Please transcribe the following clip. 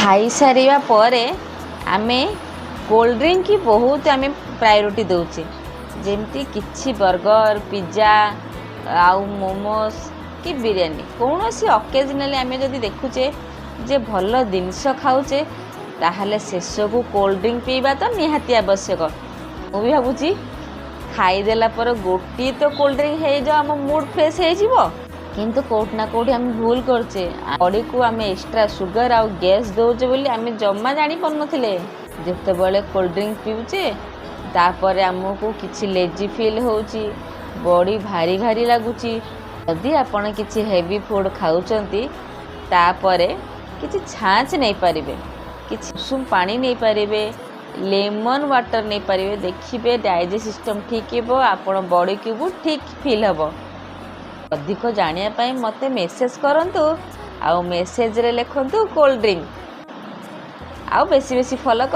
ଖାଇସାରିବା ପରେ ଆମେ କୋଲ୍ଡ ଡ୍ରିଙ୍କକି ବହୁତ ଆମେ ପ୍ରାୟୋରିଟି ଦେଉଛେ। ଯେମିତି କିଛି ବର୍ଗର, ପିଜ୍ଜା ଆଉ ମୋମୋସ୍ କି ବିରିୟାନୀ, କୌଣସି ଅକେଜନାଲି ଆମେ ଯଦି ଦେଖୁଛେ ଯେ ଭଲ ଜିନିଷ ଖାଉଛେ, ତାହେଲେ ଶେଷକୁ କୋଲ୍ଡ ଡ୍ରିଙ୍କ ପିଇବା ତ ନିହାତି ଆବଶ୍ୟକ। ମୁଁ ବି ଭାବୁଛି, ଖାଇଦେଲା ପରେ ଗୋଟିଏ ତ କୋଲ୍ଡ ଡ୍ରିଙ୍କ ହେଇଯାଉ, ଆମ ମୁଡ଼୍ ଫ୍ରେଶ୍ ହେଇଯିବ। କିନ୍ତୁ କେଉଁଠି ନା କେଉଁଠି ଆମେ ଭୁଲ କରୁଛେ। ବଡ଼ିକୁ ଆମେ ଏକ୍ସଟ୍ରା ସୁଗର ଆଉ ଗ୍ୟାସ୍ ଦେଉଛେ ବୋଲି ଆମେ ଜମା ଜାଣିପାରୁନଥିଲେ। ଯେତେବେଳେ କୋଲ୍ଡ ଡ୍ରିଙ୍କ ପିଉଛେ, ତାପରେ ଆମକୁ କିଛି ଲେଜି ଫିଲ୍ ହେଉଛି, ବଡ଼ି ଭାରି ଭାରି ଲାଗୁଛି। ଯଦି ଆପଣ କିଛି ହେଭି ଫୁଡ଼୍ ଖାଉଛନ୍ତି, ତାପରେ କିଛି ଛାଞ୍ଚ ନେଇପାରିବେ, କିଛି ଉଷୁମ ପାଣି ନେଇପାରିବେ, ଲେମନ୍ ୱାଟର୍ ନେଇପାରିବେ। ଦେଖିବେ, ଡାଇଜେଷ୍ଟ ସିଷ୍ଟମ୍ ଠିକ୍ ହେବ, ଆପଣ ବଡ଼ିକୁ ବି ଠିକ୍ ଫିଲ୍ ହେବ। ଅଧିକ ଜାଣିବା ପାଇଁ ମୋତେ ମେସେଜ୍ କରନ୍ତୁ ଆଉ ମେସେଜ୍ରେ ଲେଖନ୍ତୁ କୋଲ୍ଡ ଡ୍ରିଙ୍କ ଆଉ ବେଶୀ ବେଶୀ ଫଲୋ କର।